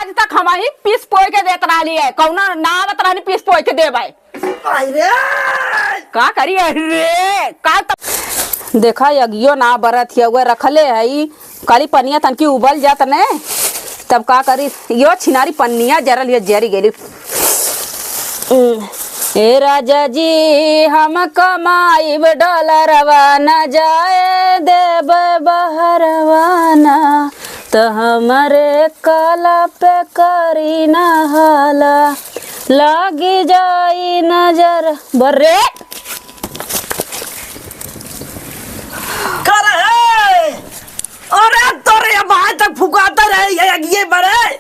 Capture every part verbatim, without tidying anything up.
आज तक हमहीं पीस पोइ के देत रहली है, कउनो ना आवत रहनी पीस पोइ के देबै। आई रे! का करी? अरे, का त-, देखा, अगियो ना बरत हिया, उहे रखले हई, काली पनिया तनकी उबल जात ने, तब का करी? यो छिनारी पनिया जरल, यो जरी गइली। हम्म, ए राजा जी, हम कमाइब डॉलरवा, न जाए देब बहरवा ना। त हमरे काला पे करी ना हाला, लागी जाई नजर। बर्रे! करे! अरे तोरे अब आज तक फुकाता रहे ये, ये बरे।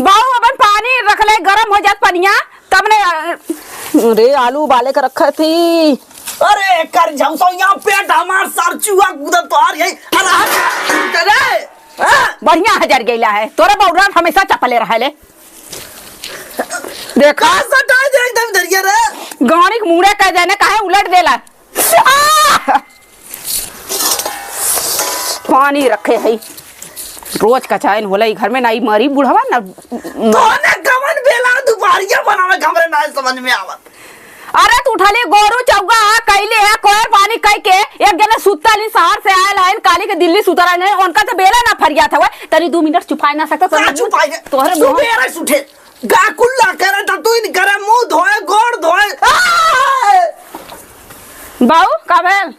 बाऊ अपन पानी रख ले, गरम हो जात पनिया, तब ने, अरे आलू उबाले के रखे थी। अरे कर जाऊ सो यहाँ पेट हमार सर चुआ कूदत तोहार यही। अरे हट, अरे। हाँ? बढ़िया हजार गैला है, तोरे बौरा हमेशा चपले रहे ले। देखा। का सटाई दे एकदम धरिया रे। गाड़ी के मुड़े कह देने काहे उलट देला। आह! पानी रखे है, रोज कचाइन होला ई घर में, ना ई मरी बुढ़वा ना। तोने कवन बेला दुपहरिया बनावे के हमरे ना समझ में आवत। अरे तू उठली गोरू चौगा आ, कैले है कोयर पानी कई के, एक जने सुतल ही शहर से आयल है, काली के दिल्ली सुतल है, उनका तो बेला ना फरियात हवे, तनी दू मिनट चुपाए ना सकता, का तोहरे चुपाए? तोहरे मुंह सुबेरे से उठे, गा कुल्ला करे त तू इन करे मुंह धोए, गोड़ धोए। आ! बाऊ, का भेल?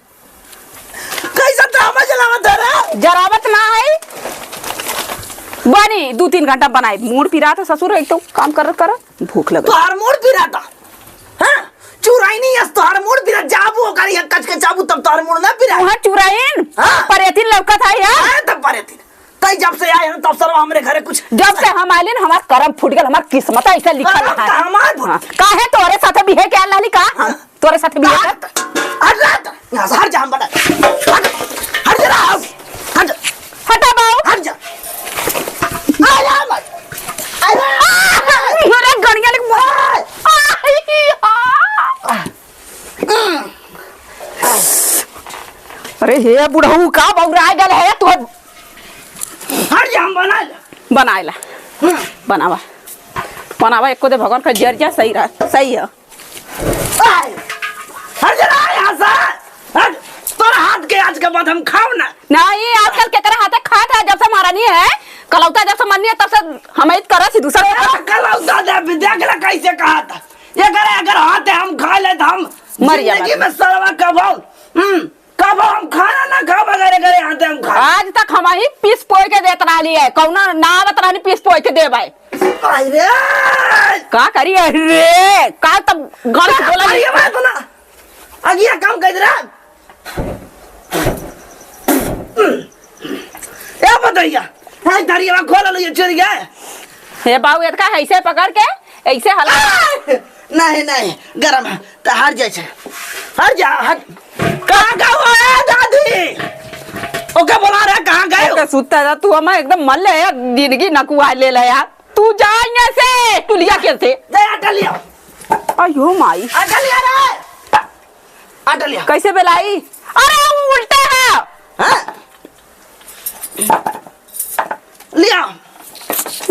कैसे ड्रामा चलावत है रे? जरावत ना है। बनी, दू तीन घंटा बनाई। मूड़ पिरात है ससुर, एक तो काम करत करत भूख लगल। तोहार मूड़ पिराता? हाँ? चुराई नहीं है, तोहार मूड़ पिरा, जाबू ओकर ये कच के जाबू, तब तोहार मूड़ ना पिरा। वहाँ चुराइन? हाँ। परेतिन लौकत है यार। हाँ, तब परेतिन। तई जब से आए हैं, तब सरवा हमरे घरे कुछ जब से हम आइले न, हमार करम फूट गल, हमार किस्मत ऐसे लिखल करम है। तो हमार फूट हाँ। काहे तोरे साथे बिहे के आल रहली का? हाँ। तोरे साथ भी है? हट, हट, हट, यहाँ से हट जा, हम बना। हट, हट जा, हट। हटा बाऊ। हट जा। आ जा, मत। आ जा। मेरे गड़िया लग। आ! अरे हे बुढ़ऊ, का बौराय गल है तू? हट जा, हम बना ले। बनाए ला। हम्म। बनावा। बनावा, एको दे भगवान का जर जा, सही रहा, सही है। आय! हट जा रे यहाँ से! हट! तोरा हाथ के आज के बाद हम खाओ ना। नहीं, आजकल केकरा हाथे खात है, जब से महारानी है, कलौता जब से मरनी है, तब से हम इत करत ही दूसरा ए, कलौता दे, अभी देख ले कैसे कहा था। ये करे, अगर हाथ है हम खा ले, तो हम मर जा जिंदगी बाबू। में सरवा कबो, हम्म, कबो हम खाना ना खाब, अगर एकरे हाथे हम खा। आज तक हमहीं पीस पोइ के देत रहली है, कौनो ना आवत रहनी पीस पोइ के देबै। आई रे! का करी रे? का तब गलत बोला अरे, नहीं? ये बात ना। अगिया काम कर रहा। ए बतैया, ए दरिया खोल लो ये चोरी है। हे बाबू, एतका ऐसे पकड़ के, ऐसे हला। आ! नहीं, नहीं, गरम है, तो हट जाए छे। हट जा, हट। कहाँ गए हो, ए दादी? ओके बुला रहा, कहाँ गए हो? ओके सुत्ता था, तू हमें एकदम मल ले यार, जिंदगी नकुआ ले ले यार। तू जा यहाँ से, टुलिया के से। जा, आटा लिया। अयो माई। आटा लिया रे। आटा लिया। कैसे बेलाई? अरे, वो उल्टा है। हाँ? लिया।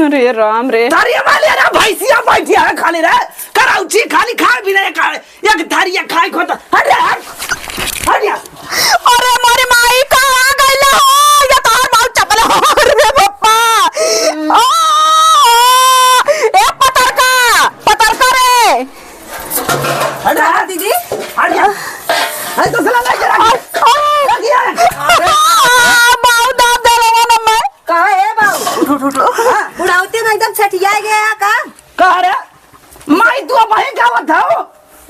अरे राम रे। तारी हमारे लिए ना भैंसिया बैठी है खाली रे। करौची खाली खाए भी नहीं खाए। एक धरिया खाए खोता। हट रे, हट। हट जा। अरे मोरे माई, कहाँ गइला हो? ये तो हर बात चपल हो। अरे पप्पा। आ! ए पतरका, पतरका रे। हट जा। दीदी। हट जा। अरे तो साला लग जा। आ, आ। लग गया। आ, बाऊ दाब दे रहा ना मैं। कहाँ है बाऊ? उठ, उठ, उठ। हाँ, बुढ़ावती में एकदम छठिया गया का? कहाँ रे? माई, तू अब वहीं गावत हौ?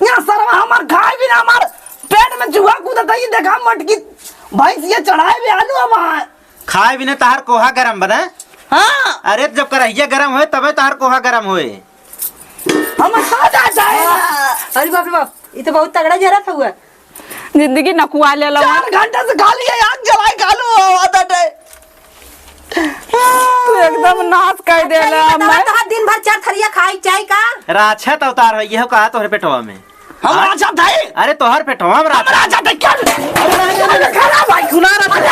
यहाँ सरवा हमार खाए बिना हमार पेट में चूहा कूदत है, ये देखा मटकी भैंस ये चढ़ाए भी आलू हमार। खाए बिना तहार कोहा गरम बने? हाँ। अरे, जब करहिया गरम होए, तबे तहार कोहा गरम होए। हम खा जाता है। अरे बाप रे बाप, ये तो बहुत तगड़ा जरत हुआ। जिंदगी नकुआ ले लो। चार घंटा से खाली है, आग जलाए खालू आवाज अटे। तू एकदम नाश कर देला। अच्छा, ये बताओ, मैं। तो दिन भर चार थरिया खाई चाय का? राक्षस अवतार है, यह कहा तोहरे पेटवा में। हम हाँ? राक्षस थे? अरे तोहर पेटवा में हम राक्षस। राक्षस थे क्या? अरे, अरे, अरे, अरे, खड़ा भाई, खुला रहा। अरे,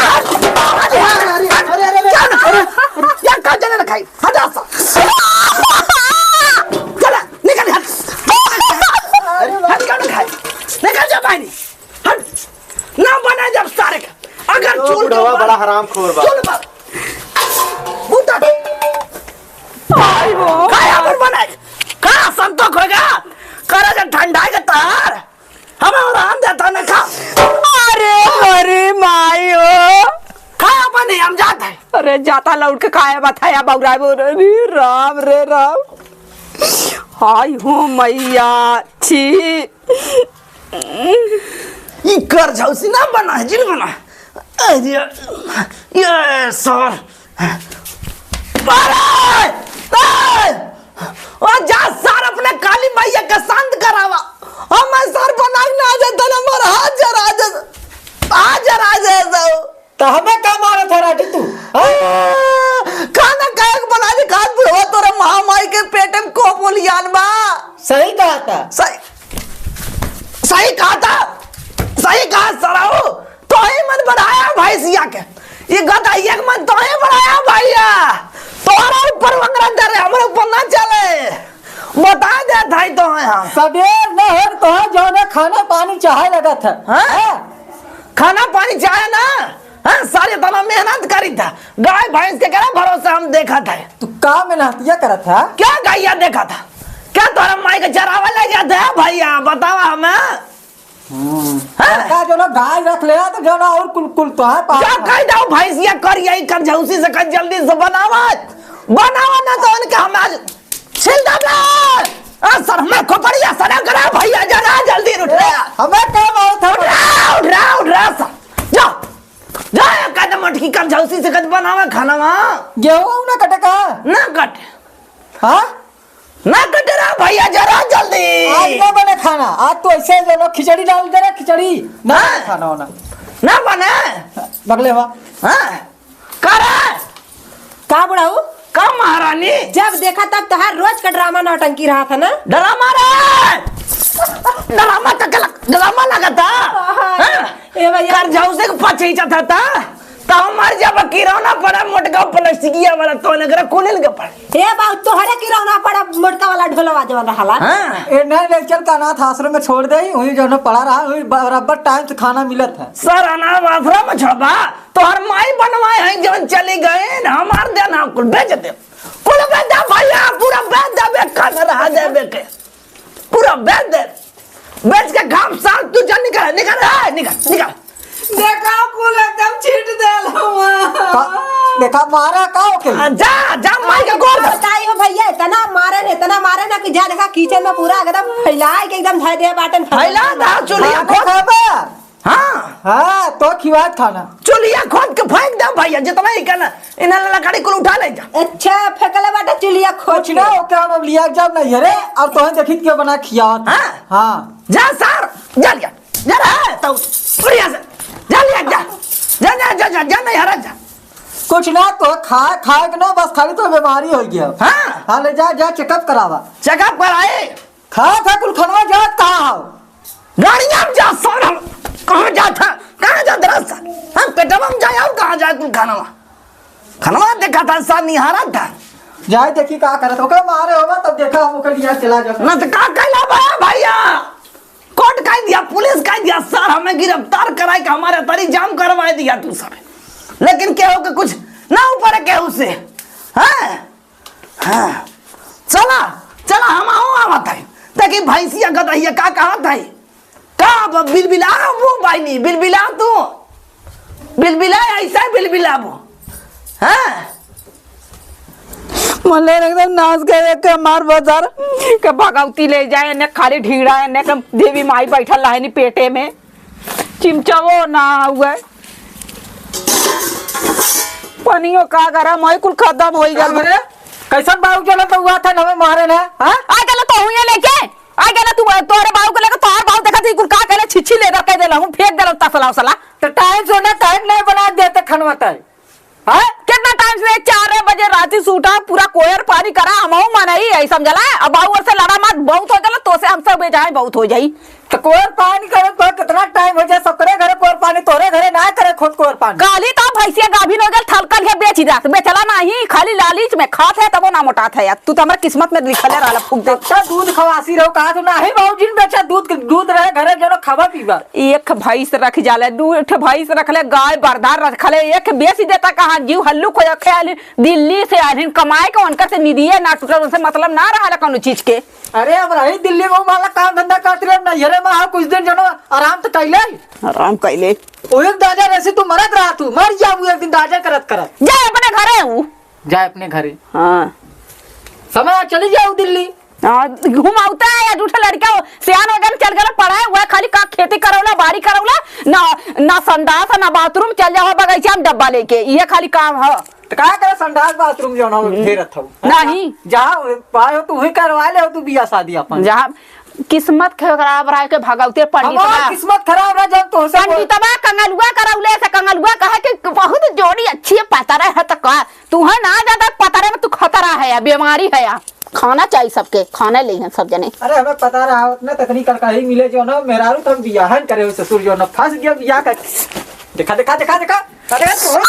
अरे, अरे, अरे, अरे, का ना खाई? यार, का जाने ना खाई? हटा सा। चला, निकल, हट। हट, का ना खाई? निकल जा बाहर। हट। ना बनाए जब सारे का। अगर ओ, चूल के बुढ़वा ऊपर बड़ा हरामखोर बा। चूल पर। बूता। आई हो। का अपन बनाए? का संतोष होगा? करे जे ठंडाई के तार। हमें आराम देता न खा। अरे, अरे, माई हो। खा अपन ही, हम जात है। अरे, जाता लौट के खाए बताया बौराए बोल रे राम, रे राम। हाय हो मैया, छी। ई कर झौसी ना बना है, जिन बना है। अरे, ये सर। अरे! ए! ओ जा सर, अपने काली मैया के शांत करावा। हम सर बनाई ना आ जाए, तो हमार हाथ जरा आ जाए। हाथ जरा आ जाए, तो। तो हमें का मारत है राठी तू? हाँ? खाना काहे के बना दे, खात बुढ़वा तोरे महामाई के पेट में को बोलियान बा। सही कहा था। सही, सही कहा था, सही कहा सराऊ। तोही मन बढ़ाया भैंसिया के, ये गदहिया के मन तोही बढ़ाया भैया। तोहरा ऊपर वंगरा दे रहे, हमरे ऊपर ना चले। बता दे थाई तो है हम। सबेर न हो तो है, जौने खाना पानी चाहे लगत है। हाँ? हाँ? खाना पानी चाहे ना, हाँ, सारे तना मेहनत करी था, गाय भैंस के करा भरोसा हम देखा था। तू का मेहनतिया करत है? क्या गैया देखा था? क्या तोरा माई के चरावा ले गया था भैया? बतावा हमें। हम्म। हाँ? का जो ना गाय रख ले तो जो ना और कुल कुल तो है पास क्या में। कह दो भैंसिया कर यही कर झौसी से कर जल्दी से बनावा, बनावा ना तो उनके हम आज छिल दबला। आ सर हमें खोपड़िया सड़ा करा भैया जरा जल्दी उठ ए, रहा। हमें क्या मालूम था? उठ रहा, उठ रहा, उठ रहा सर। जा, जा, कद मटकी कर झौसी से कद बनावे खाना वहाँ। गेहूं ना कटे का? ना कटे। हाँ? ना कटे रहा भैया, जरा जल्दी। आज ना बने खाना, आज तो ऐसे जो ना खिचड़ी डाल दे रहा, खिचड़ी। ना हाँ? बने खाना होना। ना बने? बगले हुआ। हाँ? का रे? का बुढ़ऊ? का महारानी? जब देखा तब तोहार रोज का ड्रामा नौटंकी रहा था ना? ड्रामा रे! ड्रामा तक लग-, ड्रामा लगा था? हाँ। हाँ? ए भैया। कर जाऊ से पचीचा था, था? तो हमार जब किरौना पड़ा मोटका प्लास्टिकिया वाला तो नगरा कोने लगे पड़े। ए बाऊ तोहरे किरौना पड़ा मोटका वाला ढोलवा जवन रहला। हाँ। ए नहीं ले चल का अनाथ आश्रम में छोड़ दे, वहीं जो पड़ा रहा, वहीं बराबर टाइम से खाना मिलत है। सर अनाथ आश्रम में छोड़बा? तोहर माई बनवाए हैं जौन चली गईन, हमार देना कुल बेच दे, कुल बेच दे भैया, पूरा बेच दे, बेकार रहा दे बेके, पूरा बेच दे, बेच के घाम साल तू जा निकल, निकल, ए, निकल, निकल। देखा कुल एकदम छीट देल हुआ। का, देखा मारा का ओके? आ, जा, जा माई के गोड़ धर। बताई हो भैया, इतना मारे न, इतना मारे ना कि जा देखा किचन में पूरा एकदम फैलाए के एकदम धर दे बाटन। फैला दा चुलिया खाना खोद। खाबा? हाँ। हाँ, तो खिवात खाना। चुलिया खोद के फेंक दे भैया, जितना ही कहना, इन्हें लकड़ी कुल उठा ले जा। अच्छा, फेंकले बाटे चुलिया खोद कुछ ना, के। ओके हम अब लिया जाब ना ये रे, और तोहे देखित के बना खियावत। हाँ? हाँ। जा सर, जा लिया, जा रहा है तो, बढ़िया से, जा लिया, जा, जा, जा, नहीं हरा जा। कुछ ना, तो खा, खाए के ना, बस खाली तो बीमारी हो गया। हाँ। हाँ, ले जा, जा चेकअप करावा। चेकअप कराए? खा था कुल खाना जात कहाँ हो? गाड़िया में जा सर हम। कहाँ जात है? कहाँ जात रहा सर? हम पेटवा में जाए और कहाँ जाए कुल खानवा? खानवा देखा था सर निहारा था। जाए देखी का करत ओके मारे होगा तब देखा हम ओके लिया चला जाता। ना तो का कहला बा भैया? कोर्ट कह दिया, पुलिस कह दिया सर हमें गिरफ्तार कराए के हमारे तरी जाम करवाए दिया तू सब। लेकिन केहू के कुछ ना ऊपर केहू से। हाँ? हाँ। चला, चला, हम आओ आवत है। देखी भैंसिया गदहिया का कहत है? का अब बिलबिला वो बाइनी, बिलबिला तू। बिलबिला ऐसा बिलबिला वो। हाँ? मले एकदम नाश करे के मार बाजार के भगवती ले जाए, ने खाली ढीड़ा है, ने के देवी माई बैठल रहे नी पेटे में। चिमचावो ना हुए। पनियो का गरम होई, कुल खत्म होई गल। अरे, कैसन बाऊ चला तो हुआ था नवे मारे ना, हाँ? आ गला तो हुए लेके, आ गला तू तोरे बाऊ के लेके, तोहर बाऊ देखा थी कुल का कहले, छिछी ले दे, कह देला हूँ, फेंक देला तसला उसला। तो टाइम से ना, टाइम नहीं बना देते खनवा टाइम। हाँ? कितना टाइम से चार बजे राती से उठा, पूरा कोयर पानी करा, हमहू मनई है, समझला? अब बाऊ से लड़ा मत, बहुत हो जाला, तो से हम सब बेजाए बहुत हो जाई। तो कोर पानी करे तो कितना टाइम हो जाए, सबकरे घरे कोर पानी, तोरे घरे ना करे खुद कोर पानी। काली तो भैंसिया गाभिन हो गल, थलकल है, बेच जात, बेचला नहीं, खाली लालिच में खात है, तबो ना मोटात है। तू तो हमर किस्मत में लिखले रहला, फूक दे। तब तो दूध खवासी रहो, कहा तू नाही बाबूजी ने बेचा दूध, दूध रहे घरे, जनो खावा पीवा। एक भैंस रख जाले, दू ठे भैंस रख ले, गाय बरदार रख ले, एक बेच देता, कहाँ जीव हल्लुक हो जाखे। आलिन दिल्ली से, आलिन कमाए के, उनकर से निदिये ना टूटल, उनसे मतलब ना रहला कौनो चीज के। अरे, अब रही दिल्ली में, माला काम धंधा करत रहे, नैहरे में हाँ, कुछ दिन जनो आराम तो कैले। आराम कैले। ओही दाजा रहे तू मरत रहा, तू मर जाबू एक दिन दाजा करत करत। जा अपने घरे हूँ। जाए अपने घरे। हाँ। समय आ, चली जाओ दिल्ली। हाँ, घुमावता है या जूठा लड़का हो, सियान वगैरह चल गया पढ़ाए हुआ, खाली का खेती करौला, बाड़ी करौला, ना, ना संडास, ना बाथरूम, चल जाओ बगीचा में डब्बा लेके, ये खाली काम है। तो का करे संडास बाथरूम जो ना घेरत हो? नहीं। जहाँ पाए हो तू वही करवा ले हो तू बियाह शादी अपन। जहाँ किस्मत खराब रहा के भगवते पंडित हमार बा। किस्मत खराब रहा जब तो से पंडित बा कंगलुआ करौले से कंगलुआ कहा कि बहुत जोड़ी अच्छी है, पता रहे है तो का? तू है ना ज्यादा पतरे में तू खतरा है या बीमारी है या। खाना चाहिए सबके, खाना ले हैं सब जने। अरे हमें पता रहा होत ना तकनी कल कहीं मिले जो ना मेहरारू तो हम बियाहन करे हो ससुर जो ना फंस गया बियाह कर। देखा, देखा, देखा, देखा। अरे तो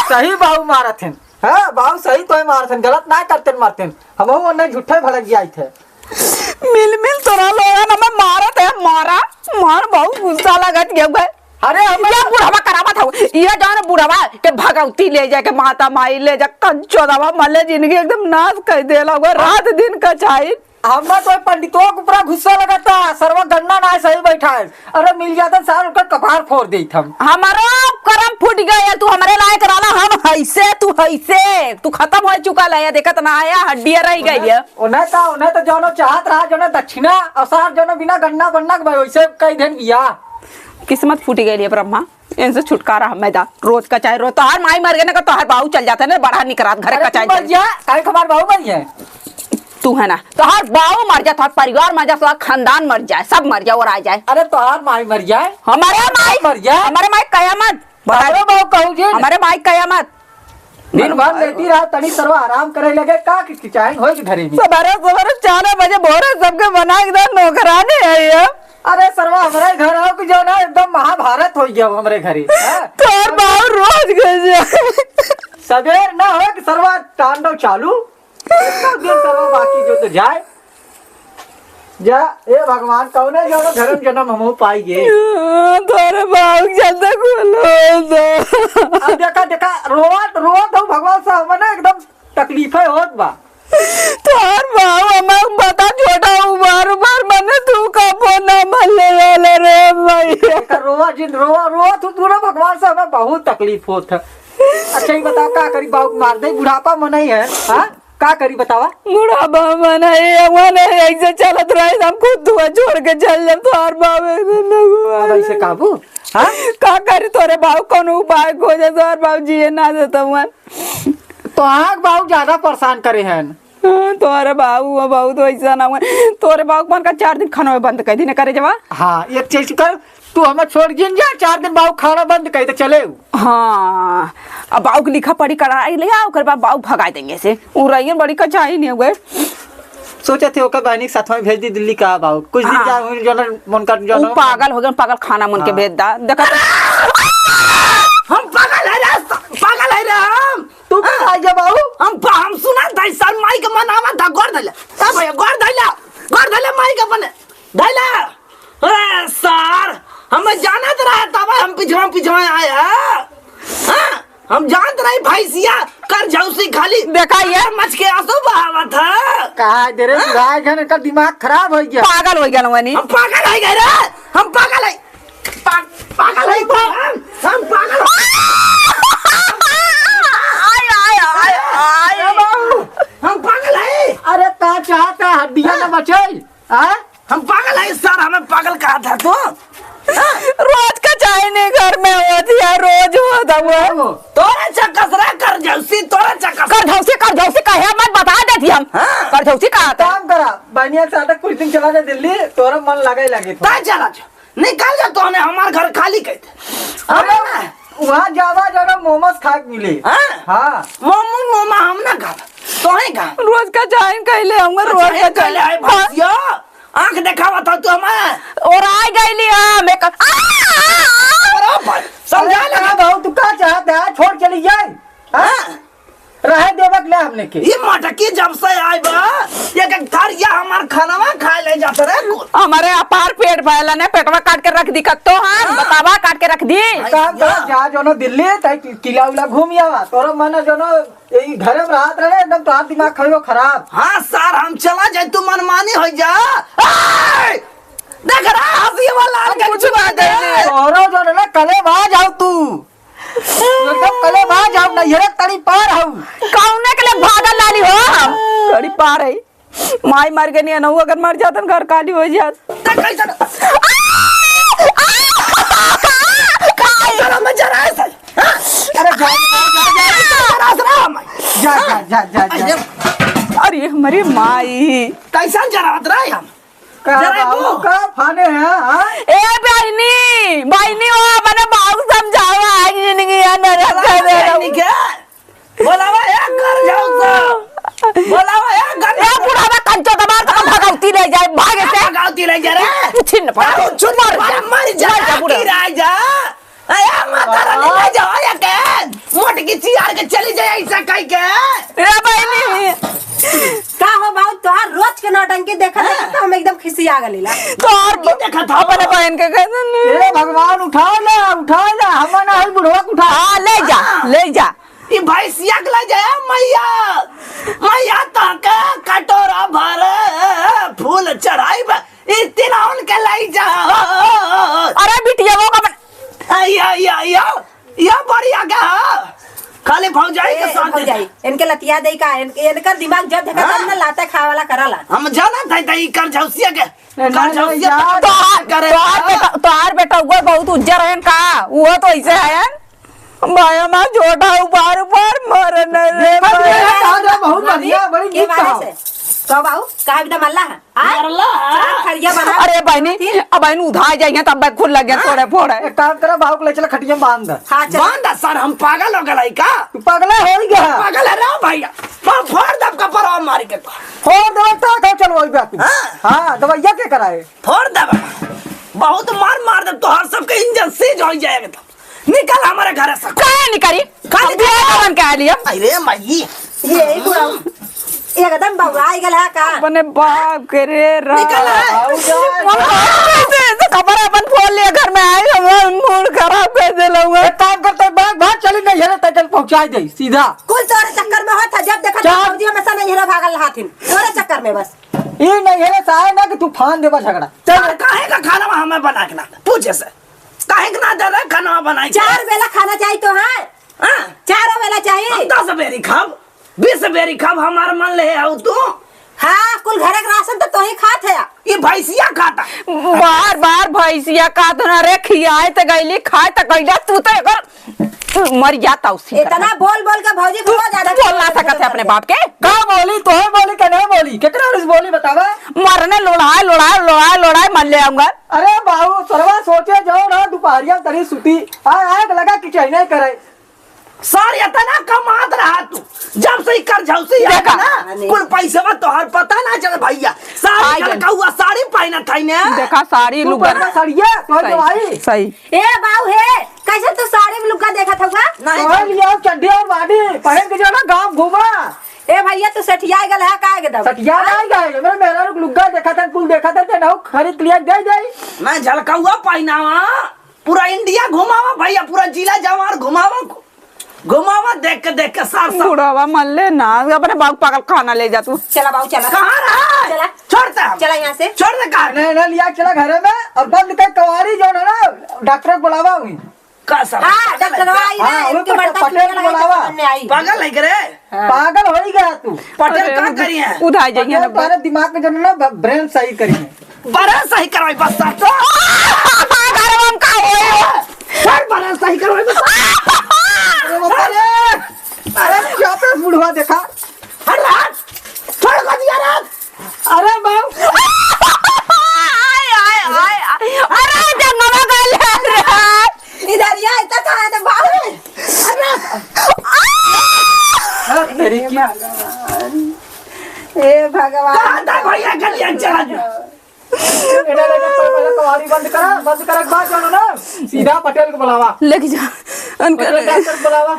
सही बाबू मारत हैं। हाँ, बाबू सही तो है मारत हैं, गलत ना करते मारते हैं। हम वो ना झूठे भड़क गया थे। मिल मिल तोरा लोगन हमें मारत है, मारा, मार, बहुत गुस्सा लगत गया है। अरे, हम ये बुढ़वा करावत हौ, ये जौन बुढ़वा के भगवती ले जाके माता माई ले जा, कंचोदवा मले जिंदगी एकदम नाश कर देला हुआ, रात दिन का चाही। हमरा तो पंडितों के ऊपर गुस्सा लगता, सरवा गन्ना ना सही बैठा है। अरे, मिल जाता सार, ओकर कपार फोड़ देत हम। हमारो करम फूट गया, तू हमरे लायक रहला, हम हैसे, तू हैसे, तू खत्म हो चुका ला, ये देखत ना आया, हड्डियां रह गई है। उन्हें का, उन्हें तो जौनो चाहत रहा, जौनो दक्षिणा, और सार जौनो बिना गन्ना बन्ना के भाई, वैसे कई दिन बिया। किस्मत फूटी गई है ब्रह्मा, इनसे छुटकारा हमें दा। रोज का चाहे रोज, तोहार माई मर गए ना, का तोहार बाऊ चल जाते ना, बड़ा निकरात घरे अरे का तू चाहे मर जा, काहे के हमार बाऊ मर जाए? तू है ना, तोहार बाऊ मर जाए, तोहार परिवार मर जाए, तोहार खानदान मर जाए, सब मर जाए और आ जाए। अरे तोहार माई मर जाए, हमारे माई मर जाए। हमारे माई कयामत। बता अरे बाऊ कहू जी। हमारे माई कयामत। दिन भर लेटी रहा, तनी सरवा आराम करे लगे, का किचकिचाहट होई के धरे में? सबेरे सबेरे चार बजे भोरे सबके बना के दे, नौकरानी है ये। अरे सरवा, हमरे घर आओ कि जो ना एकदम महाभारत हो गया हमरे घरे, हाँ? तोर बाऊ रोज के जाए। सबेर ना हो कि सरवा तांडव चालू। एक दिन सरवा बाकी जो तो जाए। जा, ए भगवान, कौने जौन धर्म जन्म हमहू पाई गे? हाँ, तोरे बाऊ के चलते कुल होत। अब देखा, देखा, रोवत, रोवत हूँ भगवान साहब, मने एकदम तकलीफे होत बा। तोर बाऊ हमें बता, छोटा उबार, उबार, मने तू कबो ना मले वाला रे भैया। देखा, रोवा जिन, रोवा, रोवत हूँ पूरा भगवान साहब, हमें बहुत तकलीफ होत है। अच्छा, ये बताओ, का करी, बाऊ के मार दे, बुढ़ापा में नहीं है, हाँ? का करी बतावा? बुढ़ापा में नहीं, वो नहीं, ऐसे चलत रहे, हम खुद धुआं छोड़ के चल जाब, तोहार बाऊ एक दिन न हुआ। अब ऐसे काबू, हाँ? का करी, तोरे बाऊ कौनो उपाय खोजे, तोहार बाऊ जिए ना देता हुआ। तोहार बाऊ ज्यादा परेशान करे हैं। हाँ, तोरे बाऊ, वो बाऊ तो ऐसा ना हुआ। तोरे बाऊ के मन का चार दिन खाना में बंद कर दी ना करे जवा। हाँ, एक चीज कर, तू हमें छोड़ जिन जा, चार दिन बाऊ खाना बंद कर दे, चले उ। हाँ, अब बाऊ के लिखा पढ़ी कराई ले आ, ओकर बाद बाऊ भगाई देंगे से। उ रहियन बड़ी कचाई नहीं हुए। सोचे थे ओकर बहनी के साथ में भेज दी दिल्ली का बाऊ। कुछ दिन हाँ। जा, उन जौन, मन का जौन उ पागल हो गए, पागल खाना मन के हाँ। भेज दा। देखा तो हम पागल है रे, पागल है रे हम। तू का हाँ। आ गया बाऊ? हम, हम सुना था सर माई के मनावा था, गोड़ धैला। ए भैया, गोड़ धैला, गोड़ धैला माई के अपने। धैला। अरे सर, हम जानत रहे तब हम पिछवा पिछवा आए हैं। हाँ? हम जानत रही भैंसिया कर झौसी खाली देखा ये। मच के आंसू बहावत है। कहा दे रे हाँ? बुढ़ा जन का दिमाग खराब हो गया। पागल हो गया वनी। हम पागल हो गए रे, हम पागल है। पा-, पागल है हम, हम पागल। आय, आय, आय, आय। ए बाबू, हम पागल है। अरे का चाहता हड्डियां ना बचे? हाँ? हम पागल है सर, हमें पागल कहा था तू? रोज का चाय नहीं घर में होती है, रोज होता हुआ। तोरे चक्कर से रे कर झौसी, तोरे चक्कर से। कर झौसी, कर झौसी कहे मत बता देती हम। हाँ। कर झौसी कहा था। काम करा, बनिया से आटा कुछ दिन चला जा दिल्ली, तोरा मन लगे लगे तो। ता चला जा, निकल जा तोने हमार घर खाली कर दे। अरे अरे ना। वहाँ जावा जरा मोमोज खा के मिले। हाँ? हाँ। मोमो, मोमा हम ना खाब, तोहे खाब। रोज का चाय कहले हम, रोज अच्छा, का कहले चाय। है भैया। आँख देखावत हौ तू हमें? ओराइ गइली हम, एक, आ, आ, आ। बराबर, समझा अरे ले। का भाऊ, तू का चाहत है? छोड़ चली जाए? हाँ? हाँ। रहे देवक ले हमने के। ये मटकी जब से आइ बा, एक एक थरिया हमार खानवा खाइ ले जात रहे कुल। हमरे अपार पेट भरला ने, पेटवा काट के रख दी का तो हम, हाँ। बतावा, काट के रख दी। भाई, काम कर, या। जा जो ना दिल्ली, तै कि-, किला उला घूम आवा। तोरा मन जो ना, ये घरे में रहत रहे, एकदम तोहार दिमाग खइबो खराब। हाँ सर, हम चला जाए, तू मनमानी होइ जा। ए! देख रहा, हँसी वाला हम कुछ ना देने। तोरो जो ना कलेबाज हौ तू। एकदम कलेबाज हौ, नैहरे तड़ी पार हौ। कौने के लिए भागल लाली हो हम? तड़ी पार है। माई मर गई, नहीं, अगर मर जातन, घर खाली होइ जात। त कैसन? कैसन हम जराए से? हाँ? अरे जा, जा, जा, जा। जरात रहा हम। जा, जा, जा, जा, जा। अरे, अरे, हमरे माई। कैसन जरात रहे हम? का जरा बाबू, को। का फाने हैं, हाँ? ए बहिनी, बहिनी, वो अपने बाबू समझावा, आज जिंदगी है नरक का दे रहा हूँ। बहिनी के? बोलावा, ए, कर जाओ तो। बोलावा, ए, कर ए, जाओ। बुढ़ावा कंचो दबार तक भगवती ले जाए, भागे से। भगवती ले जा रे। छिन पड़। ताऊ चुन मर जा, मर जा, मर जा, बुढ़ा। की राजा। ए, माता रानी, बाबा। ले जाओ, या के? मोटकी चियार के चली जाए, ऐसा कह के। ए, बहिनी। का हो बाबू, तोहार रोज के नौटंकी देखत हाँ। देखत तो हम एकदम खिसिया गलीला। तोहार की देखत हो? अपने बहन के कैसे नहीं? ए, भगवान, उठा ले, उठा ले, हम ना है बुढ़वा के उठा। हाँ, ले जा, हाँ। ले जा। ई भैंसिया के ले जाए, मैया, मैया, ताके कटोरा भर फूल चढ़ाइब, ई तिनौन के ले जा। अरे बिटिया, वो का बन- आ, या, या, या, या बढ़िया का? खाली भौजाई के ए, साथ भौजाई, देता। इनके लतिया दे का? इनके, इनकर दिमाग जब देखा हाँ? तब ना लाते खाए वाला करला। हम जानत है, त ई कर झौसिया के, नहीं, कर नहीं, झौसिया यार। के तोहार, करे। तोहार बेटा, तोहार बेटा वो बहुत उज्जर है का? वो तो ऐसे है। भाई हमार छोटा उपार उपार मरन रे देखत भाई। ये दादा बहुत भाभी, बढ़िया, बड़ी के गीत बारे कहा। से। कहो बाबू, काहे बिना मल्ला है? आय? मरला है। चार थरिया बना अरे बहिनी, फिर? अब बहिनी उधार जाइए तब खुद लगे हाँ। थोड़े फोड़े। एक काम करो, बाबू को ले चला खटिया में बांध दे। हाँ, चल। बांध दे सर, हम पागल हो गए का? तू पागल हो गया? पागल है रे भैया, मैं फोड़ दब का पराव मारी के तो। फोड़ दे तो, तो चल वही बात। हाँ। हाँ, दवाइया के कराए? फोड़ दब, बहुत मार मार दब, तोहार सबके इंजन सीज हो जाएगा तो। निकल हमारे घर से। काहे निकली? काहे हम निकली? बियाह करन के आली हम। अरे माई। ये बुढ़ऊ एकदम बौराई गल है का? अपने बाप के रे राम। निकल है। हम कैसे, ऐसे खबर अपन फोन लिए घर में आई, हम मूड खराब कर दे लऊंगा। एक काम करते, भाग, भाग, चली नहीं है, तक पहुंचाई दे सीधा। कुल तोरे चक्कर में होत है, जब देखा चल। भौजी हमेशा नहीं है भागल हाथिन। तोरे चक्कर में बस। ई नहीं है साहे ना कि तू फान देबा झगड़ा। चल। काहे का खाना हमें बना के ना? पूछे से। काहे के ना दे रहे खाना बनाई के? चार बेला खाना चाहिए तो है। हाँ? चारों बेला चाहिए। हम दस बेरी खाब, बीस बेरी खाब, हमार मन ले आऊ तू। हाँ, कुल घरे के राशन तो तोही खात है। ये भैंसिया खाता। बार बार भैंसिया खात ना रे, खियाए त गईली, खाए त गईला, तू तो एकर मर जाता उसी इतना बोल बोल के भौजी को ज्यादा बोल ना सकत है अपने बाप के। का बोली, तोहे बोली के नहीं बोली, केकरा से बोली बतावा? मरने लोढ़ाए, लोढ़ाए, लोढ़ाए, लोढ़ाए मर ले आऊंगा। अरे बाबू, सरवा सोचे जाओ ना, दोपहरिया तरी सुती, आ आग लगा कि चाहे नहीं करे। सर, इतना कमात रहा तू, जब से इकर झौसी आया देखा। ना, अरे। कुल पैसवा तोहर पता ना चल भैया। साड़ी आई गल। झलकौआ साड़ी पहनत है ने। देखा, साड़ी तू लुगा। पहना साड़िया, तोहर सही, जवाई। सही। ए बाऊ हे, कैसे तू साड़ी में लुग्गा देखत हउआ? नहीं। तोहर लिए चड्डी और बाडी पहन के जाना, गाँव घूमा। ए भैया, तू सठिया गल है का एकदम? सठिया नहीं गए, मेरे मेहरारू के लुग्गा देखा था, कुल देखा था, ते ना खरीद लिया, दे दे। मैं झलकौआ पहनावा। पूरा इंडिया घुमावा भैया, पूरा जिला जवार घुमावा, घुमावा, देख के, देख के सार सार। बुढ़ावा मल्ले ना, अपने बाबू पागल खाना ले जा तू। चला बाबू, चला। कहाँ रहा? चला। छोड़ दे हम। चला यहाँ से। छोड़ दे कहाँ? नहीं, नहीं, लिया चला घरे में, और बंद कर कवारी जो है ना, डॉक्टर को बुलावा हुई। का सार? हाँ, डॉक्टर आई हाँ, ना, उनको इनके बर्दाश्त पटेल नहीं को लगा, बुलावा। सामने आई। पागल है करे? हाँ। पागल हो ही गया तू। पटेल अरे, का उध-, करी है? उधार जाइए पटेल ना। तुम्हारे दिमाग में जो है ना, ब-, ब्रेन सही करी है। बड़ा सही करवाई बस साहब तो। घर में का होए? सर बड़ा सही करवाई बस। अरे बाप रे। अरे क्या पे बुढ़वा देखा। हट रहा। छोड़ को दिया रहा। अरे बाप। आय, आय, आय, आय। अरे जंगल में गल है रे। इधर ये इतना कहाँ है बाप रे? अरे। अरे तेरी क्या? हे भगवान। कहाँ था भैया गलिया चला गया? एने ले जा, पहले कवाड़ी बंद करा, बंद करे के बाद जानो ना, सीधा पटेल को बुलावा। लेके जा, उनका पटेल डॉक्टर को बुलावा।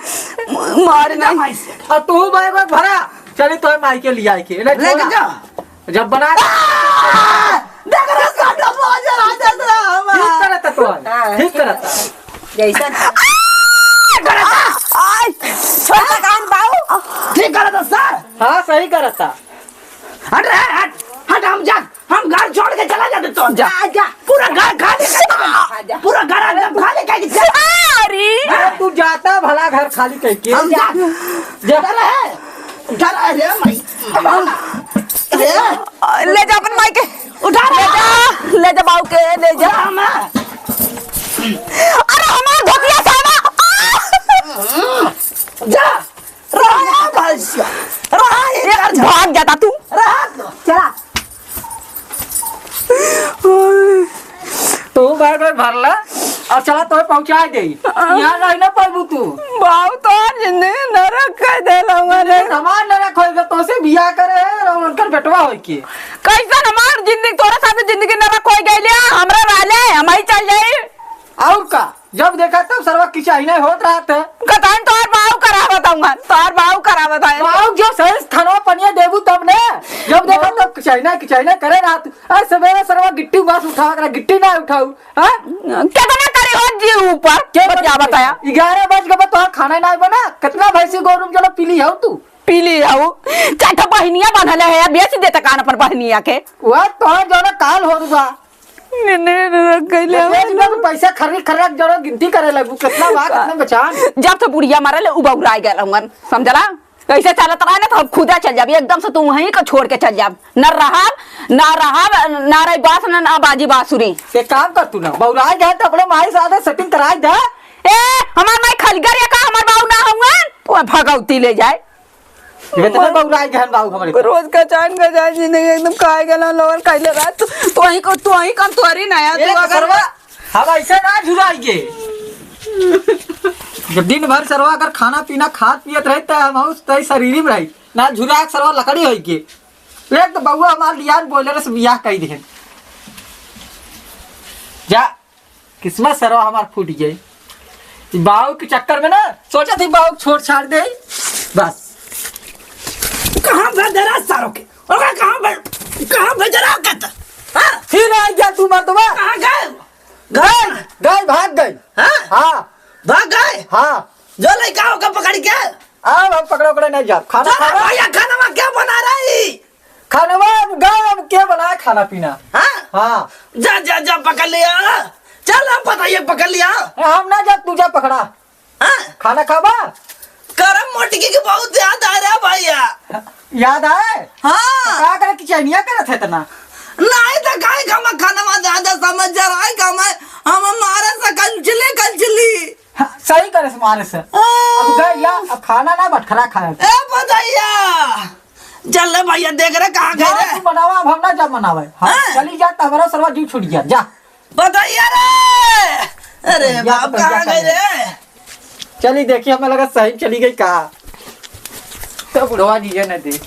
मार नहीं। अब तू बैग वैग भरा, चली तो माई के लिया के, एने लेके छोड़ा। जा। जब बना आ! देख रहा, साला बाजा आ जात रहा हमारा। ठीक करत तो, हाँ। ठीक करत। जैसा आ! करत। आय, छोटा कान बाऊ। ठीक करत सर। हाँ, सही करत। हट रे, हट, हट, हम जा, हम घर छोड़ के चला जाते तो। जा, जा। पूरा घर खाली कर दे। जा। पूरा घर एकदम खाली कर दे। अरे। अरे, तू जाता भला घर खाली करके। हम जा। जा। उधर है, उधर है रे, माई। अरे। ले जा अपन माई के। उठा ले रे। जा, ले जा बाऊ के, ले जा। उठा हमें। अरे, हमार धोतिया सामा। जा। रहा भैंसिया, रहा ये ए, घर से। भाग जाता तू। रहा तो। चला। तू बैग वैग भरला और चला, तोहे पहुँचाए देई। यहाँ रह ना पाबू तू। बाऊ, तोहार जिंदगी नरक कर देला हमारे। हमार नरक होइगा, तोसे बियाह करे है और उनकर बेटवा होइके। कैसन हमार जिंदगी, तोरे साथ जिंदगी नरक होइ गइल है, हमरा रहले, हम ही चल जाई। और का? जब देखा तब सरवा किचाइना होत रहत है। कतन तोहार बाऊ करावत हूँ, तोहार बाऊ करावत है। बाऊ जो सही खाना पनिया देबू तब ने, जब देखा तब किचाइना, किचाइना करे रहत। आज सवेरे सरवा गिट्टी उबास उठावा करा, गिट्टी ना उठाऊ, हाँ? कितना करी हो जी ऊपर, क्या बतिया बताया? ग्यारह बज गए, तोहार खाना ना बना, कितना भैंसी गोरू में चलो पी ली हो तू? पी ली हो, चार ठो बहनिया बंधले है, बेच देते कान अपन बहनिया के। वह तोहार जो ना काल हो रुआ। मैंने रख गइले ये हमारे। इतना तो पैसा खर्री खर्रा जरो गिनती करे लगू, कितना बा, कितना बचान। जब से बुढ़िया मरल, उ बौराइ गइल हवन, समझला? कैसे चलत रहा ना, तो हम खुदा चल जाब, एकदम से तू वहीं को छोड़ के चल जाब। न रहब, ना रहब, ना रही बास, ना, ना बाजी बांसुरी। एक काम कर तू ना, बौराइ गए तो अपने माई साथे सेटिंग कराइ दे। ए, हमार माई खलिगर या का, हमार बाऊ ना हवन, तू भगौती ले जाए। इतने बौराइ गहन बाबू हमरे। रोज का चान का चान जिंदगी एकदम खाए गला लोर खाइले रहा। तू, तू ही को, तू ही कम तोरी ना यार, तू ए, अगर सरवा, हम ऐसे ना झुराइगे। जब दिन भर सरवा अगर खाना पीना खात पियत रही, त हम उस तई शरीर में रही। ना झुरा के सरवा लकड़ी होई के। एक तो बउआ हमार लियान बोले रस बियाह कई दिहन। जा, किस्मत सरवा हमार फूट गई। ई बाऊ के चक्कर में ना सोचा थी बाऊ छोड़ छाड़ दे। बस। कहाँ भेज रहा सारों के? ओका कहाँ भेज, कहाँ भेज रहा कहता? हाँ? फिर आ गया तू मर्दवा। कहाँ गए? गए, गए, भाग गए। हाँ? हाँ। भाग गए? हाँ। जो लड़का ओका पकड़ के। अब हम पकड़े, पकड़े नहीं जाब। खाना चलो खाना। भैया, खाना में क्या बना रही? खानवा अब गाँव अब के बनाए खाना पीना? हाँ? हाँ। जा, जा, जा, पकड़ लिया। चल, हम बताइए, पकड़ लिया। ए, हम ना जा, तू जा पकड़ा। हाँ? खाना खाबा? करम मोटकी की बहुत याद आ रहा भैया। याद आए? हाँ। का करे कि चैनिया करत है इतना? नहीं तो काहे का हम खाना में ज्यादा समझ जा रहा है, का मैं, हम मारे से कंचली, कंचली। हाँ, सही करे से मारे से। हाँ। अब गए या, अब खाना ना बटखरा खाए। ए, बताइया। चल रे भैया, देख रे, कहाँ गए जा रे? तू बनावा, अब हम ना जा बनावे। हाँ, हाँ। चली जा, त हमारा सरवा जीव छूट गया, जा। बताइए रे। अरे भैया, बाप, तो भैया कहाँ गए कहाँ रे? चली देखी, हमें लगा सही चली गई का। तो बुढ़वा जी है ना दे।